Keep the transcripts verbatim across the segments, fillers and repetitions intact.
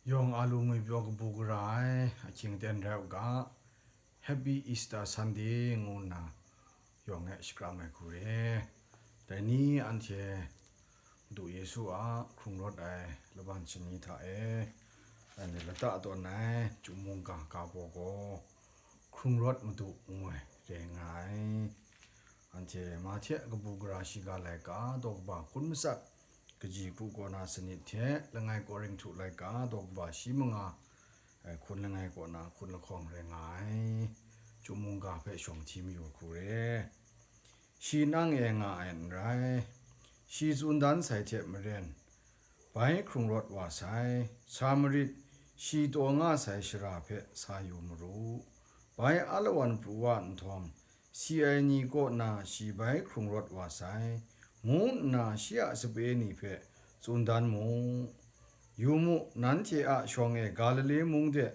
Yawng a lu ngwi pyaw kabu gara ai ahkying aten rai u ga, Happy Easter Sunday ngu nna yawng e shakram ai hku re. Dai ni anhte Madu Yesu a hkrung rawt ai laban shani hta e, anhte lata tawn ai Chyum mungga ga baw gaw, Hkrung rawt Madu ngu ai re nga ai. Anhte Mahte kabu gara shiga laika daw kaba hkun matsat kaji kru kaw na sanit hte Langai Korinhtu laika daw kaba shi manga, eh, hkun langai kaw na hkun lahkawng rai nga ai. Chyum mungga hpe shawng hti mayu hku re. Shi nang e nga ai n rai. Shi tsun dan sai hte maren, bai hkrung rawt wa sai, sa marit, shi taw nga sai shara hpe sa yu maru. Bai alawan pru wa nhtawm, si ai ni kaw na shi bai hkrung rawt wa sai, ngu nna shi a sape ni hpe tsun dan mu. Yu mu, nanhte a shawng e Galile mung de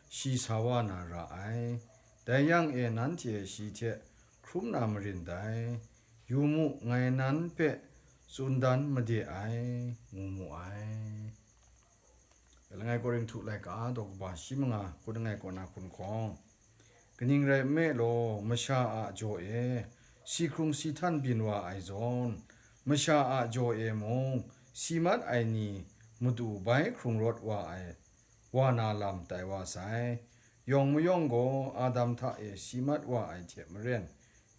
shi sa wa na ra ai. Dai yang e nanhte shi hte hkrum na marin dai. Yu mu, ngai nan hpe tsun dan made ai, ngu mu ai. Langai Korinhtu laika daw kaba shi manga hkun langai kaw na hkun hkawng, kaning rai nme law, masha a jaw e si hkrung si htan byin wa ai zawn, masha a jaw e mung si mat ai ni matu bai hkrung rawt wa ai, wa na lam tai wa sai. Yawng mayawng gaw Adam hta e si mat wa ai hte maren,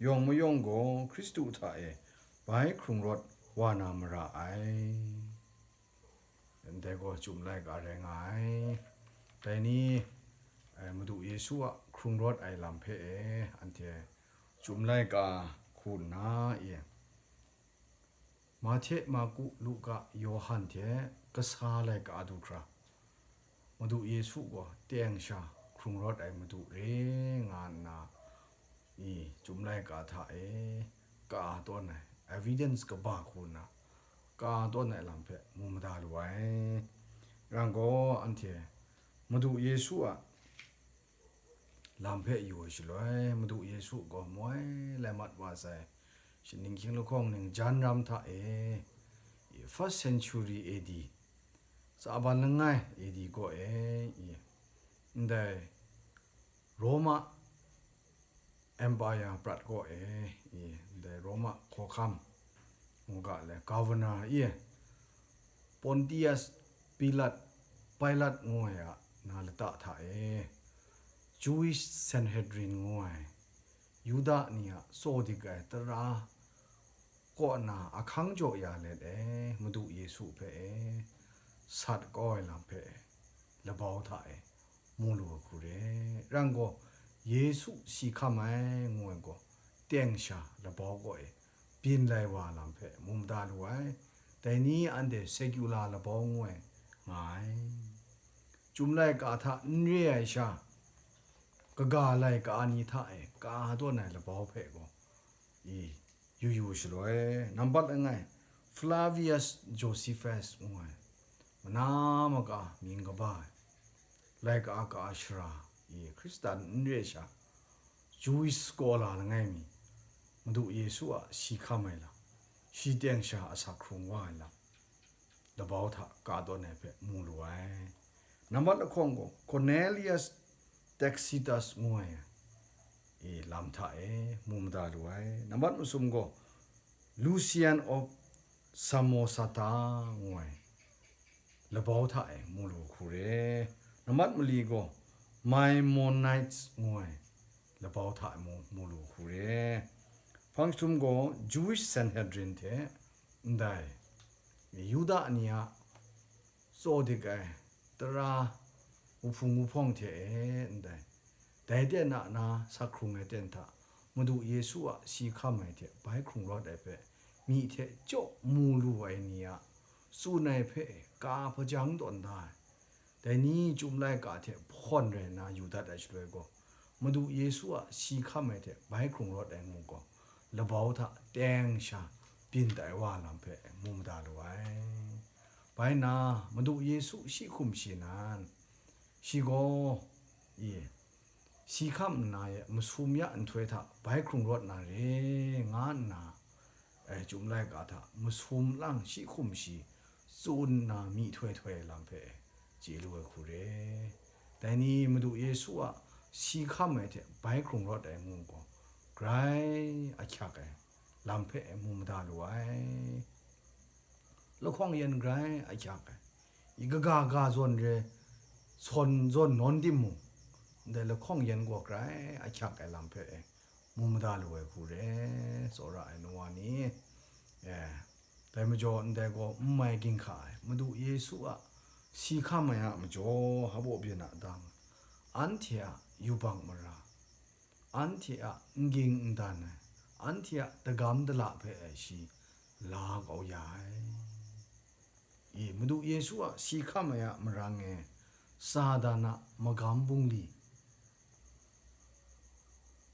yawng mayawng gaw Hkristu hta e bai hkrung rawt wa na mara ai. Ndai gaw Chyum laika rai nga ai. Dai ni, eh, Madu Yesu a hkrung rawt ai lam hpe e, anhte Chyum laika hku nna e, Mahte, Marku, Luka, Yawhan hte kasa laika du hkra, Madu Yesu gaw teng sha hkrung rawt ai Madu re nga nna, i, Chyum laika hta e ka tawn ai, evidence kaba hku nna ka tawn ai lam hpe mu mada lu ai. Rang gaw, anhte Madu Yesu a lam hpe yu ai shaloi, Madu Yesu gaw moi lai mat wa sai, shaning hkying lahkawng ning jan ram hta e, first century A D, tsaban langai A D kaw e, i, ndai Roma Empire prat kaw e, i, ndai Roma hkawhkam ngu ga le, governor i, Pontius Pilat, Pilat ngu ai a na lata hta e, Jewish Sanhedrin ngu ai, Yuda ni a tsaw dik ai tara kaw na ahkang jaw ya let e, Madu Yesu hpe e, sat kau ai lam hpe e, labau hta e, mu lu ai hku re. Rang gaw, Yesu si hkam ai ngu ai gaw, teng sha labau kaw e, byin lai wa lam hpe mu mada lu ai. Dai ni anhte secular labau ngu ai nga ai. Chyum laika hta n re ai sha, kaga laika ni hta e ka tawn ai labau hpe gaw, i, yu yu shaloi, nambat langai, Flavius Josephus ngu ai, mana maka mying kaba ai, laika ka shara, i, Hkristan n re sha, Jewish scholar langai mi, Madu Yesu a si hkam ai lam, shi teng sha asak hkrung wa ai lam, labau hta ka tawn ai hpe mu lu ai. Nambat lahkawng gaw, Cornelius Tacitus ngu ai, i, lam hta e mu mada lu ai. Nambat masum gaw, Lucian of Samosata ngu ai, labau hta e mu lu hku re. Nambat mali gaw, Maimonides ngu ai, labau hta e mu, mu lu hku re. Hpang jahtum gaw, Jewish Sanhedrin hte ndai Yuda ni a tsaw dik ai tara wuhpung wuhpawng hte e ndai, dai ten a na sak hkrung ai ten hta Madu Yesu a si hkam ai hte bai hkrung rawt ai hpe myi hte chyaw mu lu ai ni a tsun ai hpe ka hpajang tawn da ai. Dai ni Chyum laika hte hpawn rai nna yu dat ai shaloi gaw, Madu Yesu a si hkam ai hte bai hkrung rawt ai ngu gaw, labau hta teng sha byin tai wa lam hpe mu mada lu ai. Bai nna, Madu Yesu shi hkum shi nan, shi gaw, i, si hkam nna ye masum ya nhtoi hta bai hkrung rawt na re, nga nna, e, Chyum laika hta masum lang shi hkum shi tsun nna myi htoi htoi ai lam hpe, chye lu ai hku re. Dai ni Madu Yesu a si hkam ai hte bai hkrung rawt ai ngu gaw, grai ahkyak ai lam hpe mu mada lu ai. Lahkawng yan grai ahkyak ai. I kaga ga zawn re, sawn zawn nawn timung, ndai lahkawng yan gaw grai ahkyak ai lam hpe mu mada lu ai hku re, tsawra ai nu wa ni. Eh, dai majaw ndai gaw n mai ginhka ai, Madu Yesu a si hkam ai a majaw, hpaw byin a dang, anhte a yubak mara, anhte a n ging n dan ai, anhte a dagam dala hpe ai shi la kau ya ai. I, Madu Yesu a si hkam ai a marang e, Satan a magam bungli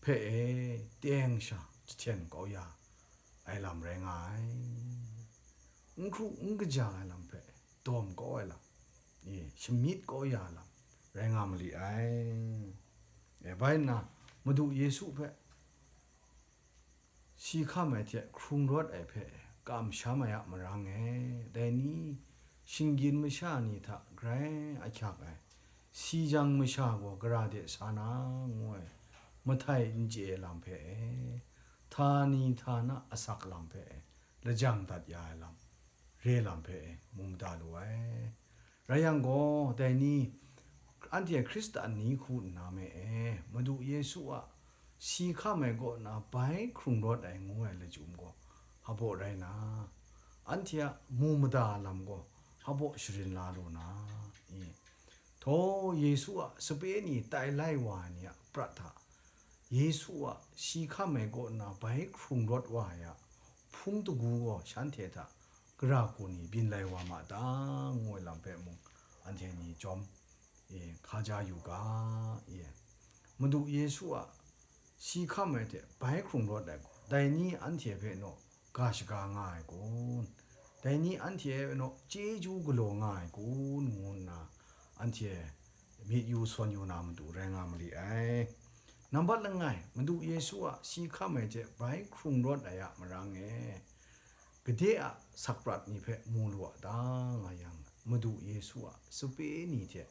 hpe e teng sha jahten kau ya ai lam rai nga ai. N hkru n kaja ai lam hpe dawm kau ai lam, i, shamyit kau ya ai lam rai nga mali ai. E, bai nna, Madu Yesu hpe si hkam ai hte hkrung rawt ai hpe kamsham ai a marang e, dai ni shinggyim masha ni hta grai ahkyak ai, si jang masha gaw gara de sa na, ngu ai mahtai n chye ai lam hpe e, htani htana asak lam hpe e, lajang dat ya ai lam, re lam hpe e, mu mada lu ai. Rai yang gaw, dai ni, anhte Hkristan ni hku nna me e, Madu Yesu a si hkam ai kaw na bai hkrung rawt ai ngu ai lachyum gaw, hpaw rai na, anhte a mu mada lam gaw, hpaw sharin la lu na, i, htaw Yesu a sape ni tai lai wa ai ni a prat hta, Yesu a si hkam ai kaw na bai hkrung rawt wa ai a hpung dagu gaw shanhte hta gara hku ni byin lai wa ma ta, ngu ai lam hpe mung anhte ni jawm, e, hkaja yu ga, e. Madu Yesu a si hkam ai hte bai hkrung rawt ai gaw, dai ni anhte hpe naw ga shaga nga ai kun? Dai ni anhte e naw chyeju galaw nga ai kun? Ngu nna anhte myit yu sawn yu na matu rai nga mali ai. Nambat langai, Madu Yesu a si hkam ai hte bai hkrung rawt ai a marang e, gade a sakprat ni hpe mu lu a ta, nga yang, Madu Yesu a sape ni hte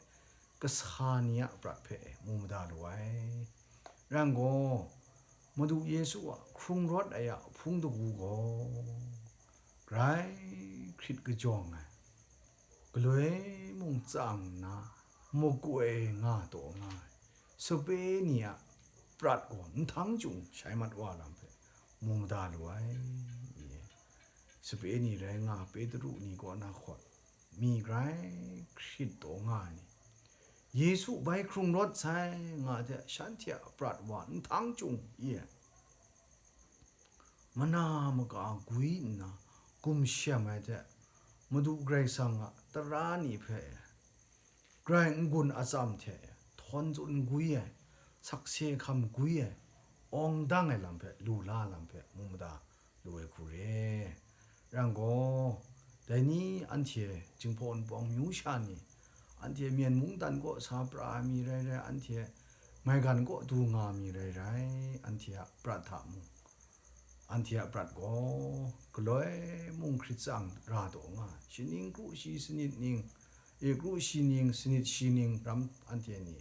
kasa ni a prat hpe mu mada lu ai. Rai yang gaw, Madu Yesu a hkrung rawt ai a hpung dagu gaw, grai hkrit kajawng ai, galoi mung tsang nna, makoi nga taw nga ai, sape ni a prat gaw nhtang chyung shai mat wa lam hpe mu mada lu ai. Sape ni rai nga Petru ni kaw na hkawt, mi grai hkrit taw nga ai ni, Yesu bai hkrung rawt sai nga hte shanhte a prat wa nhtang chyung i ai, mana maka gwi nna gumshem ai hte, Madu Karai Kasang a tara ni hpe grai n-gun atsam hte htawn tsun gwi ai, sakse hkam gwi ai, awng dang ai lam hpe, lu la ai lam hpe mu mada lu ai hku re. Rai yang gaw, dai ni anhte Jinghpaw Wunpawng myu sha ni, anhte Myen mungdan kaw sa pra ai mi rai rai, anhte maigan kaw du nga mi rai rai, anhte a prat hta mung, anhte a prat gaw galoi mung hkrit tsang ra taw nga ai, shaning kru shi sanit ning, e kru shi ning, sanit shi ning ram anhte ni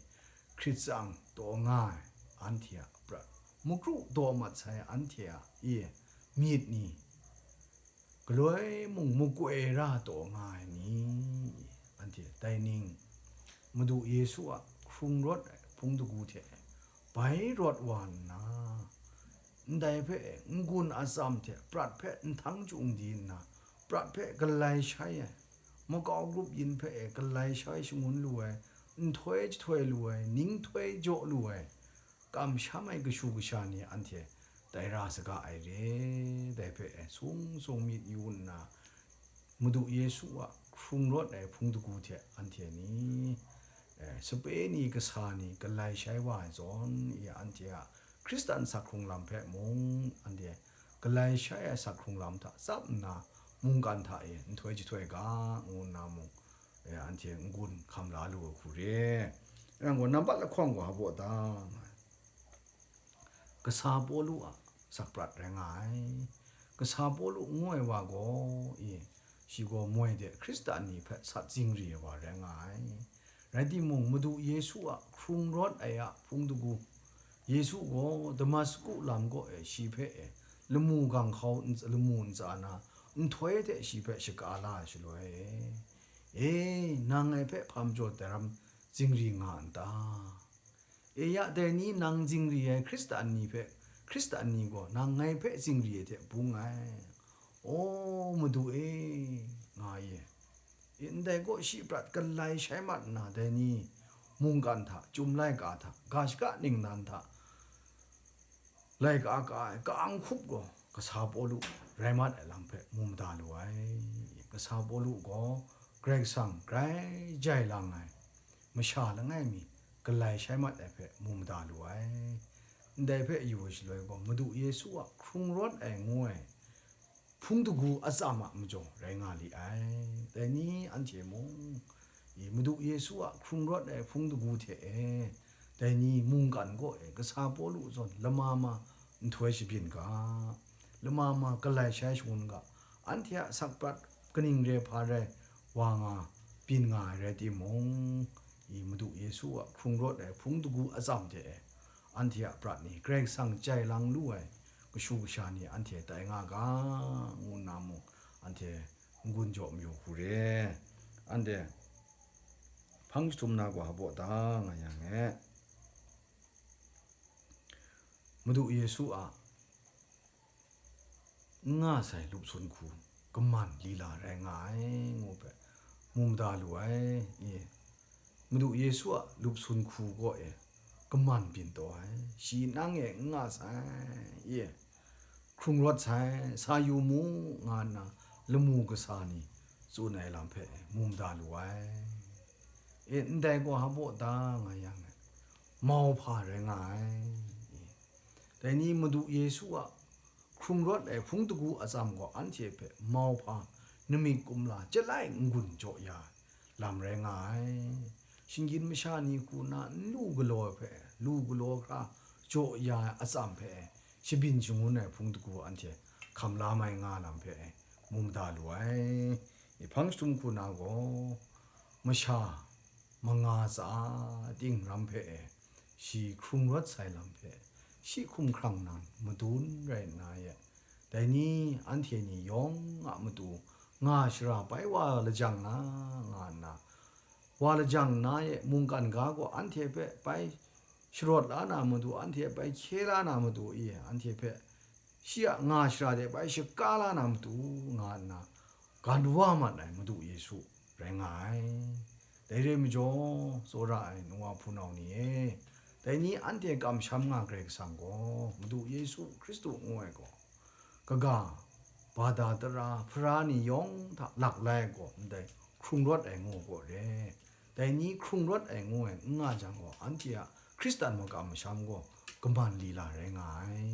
hkrit tsang taw nga ai, anhte a prat, makru daw mat sai anhte a, e, myit ni, galoi mung makoi ra taw nga ai ni, anhte dai ning, Madu Yesu a hkrung rawt ai hpung dagu hte bai rawt wa nna, ndai hpe n-gun atsam hte prat hpe nhtang chyung di nna, prat hpe galai shai ai, makau grup yin hpe galai shai shangun lu ai, nhtoi jahtoi lu ai, ning htoi jaw lu ai, kamsham ai kashu kasha ni anhte tai ra saga ai re, dai hpe sung sung myit yu nna, Madu Yesu a hkrung rawt ai hpung dagu hte anhte ni, eh, sape ni kasa ni galai shai wa ai zawn, i anhte a Hkristan sak hkrung lam hpe mung, anhte galai shai ai sak hkrung lam hta tsap nna, mungkan hta e nhtoi jahtoi ga, ngu nna mung, eh, anhte n-gun hkam la lu ai hku re. Rai yang gaw, nambat lahkawng gaw hpa baw ta nga ai? Kasa Pawlu a sakprat rai nga ai. Kasa Pawlu ngu ai wa gaw, e, Shi gaw moi de Hkristan ni hpe sat zingri ai wa rai nga ai. Rai timung, Madu Yesu a hkrung rawt ai a hpung dagu, Yesu gaw Damasku lam kaw e shi hpe e lamu ganghkau n-, lamu ntsa na nhtoi hte shi hpe shaka la ai shaloi, e, e, nang ngai hpe hpa majaw daram zingri nga n ta? E ya, dai ni nang zingri ai Hkristan ni hpe, Hkristan ni gaw nang ngai hpe zingri ai hte bung ai. O Madu e, nga ye. Ndai gaw shi prat galai shai mat nna, dai ni mungkan hta, chyum laika hta, ga shaka ningnan hta, laika ka ai ka-ang hkup gaw kasa Pawlu rai mat ai lam hpe mu mada lu ai. Kasa Pawlu gaw Karai Kasang grai jai lang ai masha langai mi galai shai mat ai hpe mu mada lu ai. Ndai hpe yu ai shaloi gaw, Madu Yesu a hkrung rawt ai ngu ai hpung dagu atsam a majaw rai nga li ai. Dai ni anhte mung, i Madu Yesu a hkrung rawt ai hpung dagu hte e, dai ni mungkan kaw e kasa Pawlu zawn lama ma nhtoi shabyin ga, lama ma galai shai shangun ga, anhte a sakprat kaning re hpa rai wa nga byin nga ai rai timung, i Madu Yesu a hkrung rawt ai hpung dagu atsam hte e, anhte a prat ni Karai Kasang jai lang lu ai kashu kasha ni anhte tai nga ga, ngu nna mung anhte n-gun jaw mayu hku re. Anhte hpang jahtum na gaw hpa baw da nga yang e, Madu Yesu a n nga sai lup sun hku kaman lila rai nga ai, ngu hpe mu mada lu ai. E, Madu Yesu a lup sun hku kaw e kaman byin taw ai, shi nang e n nga sai, e, hkrung rawt sai, sa yu mu, nga nna lamu kasa ni tsun ai lam hpe mu mada lu ai. E, ndai gaw hpa baw da nga yang e, mauhpa rai nga ai. E, dai ni Madu Yesu a hkrung rawt ai hpung dagu atsam gaw anhte hpe mauhpa, namik kumla, chyalai n-gun jaw ya ai lam rai nga ai. Shinggyim masha ni hku na n lu galaw ai hpe, lu galaw hkra jaw ya ai atsam hpe, shabyin shangun ai hpung dagu anhte hkam la mai nga lam hpe, mu mada lu ai. Hpang jahtum hku na gaw, masha manga tsa ting ram hpe e, shi hkrung rawt sai lam hpe, shi hkumhkrang nan madun rai nna e, dai ni anhte ni yawng a matu nga shara bai wa lajang na, nga nna, wa lajang nna e, mungkan ga gaw anhte hpe bai sharawt la na matu, anhte bai hkye la na matu e, anhte hpe shi a nga shara de bai shaka la na matu, nga nna gan wa mat ai Madu Yesu rai nga ai. Dai re ai majaw, tsawra ai nu wa hpunau ni e, dai ni anhte kamsham nga Karai Kasang gaw, Madu Yesu Hkristu ngu ai gaw, kaga, bada tara, hpara ni yawng hta lak lai ai gaw, ndai hkrung rawt ai ngu gaw re. Dai ni hkrung rawt ai ngu ai n nga jang gaw, anhte a Hkristan makam masham gaw kaman lila rai nga ai.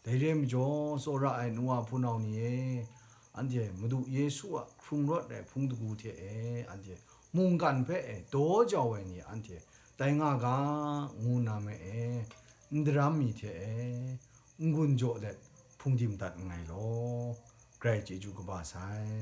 Dai re ai majaw, tsawra ai nu wa hpunau ni e, anhte Madu Yesu a hkrung rawt ai hpung dagu hte e, anhte mungkan hpe e daw jau ai ni anhte tai nga ga, ngu na me e, n daram mi hte e, n-gun jaw let hpungdim dat nngai law, grai chyeju kaba sai.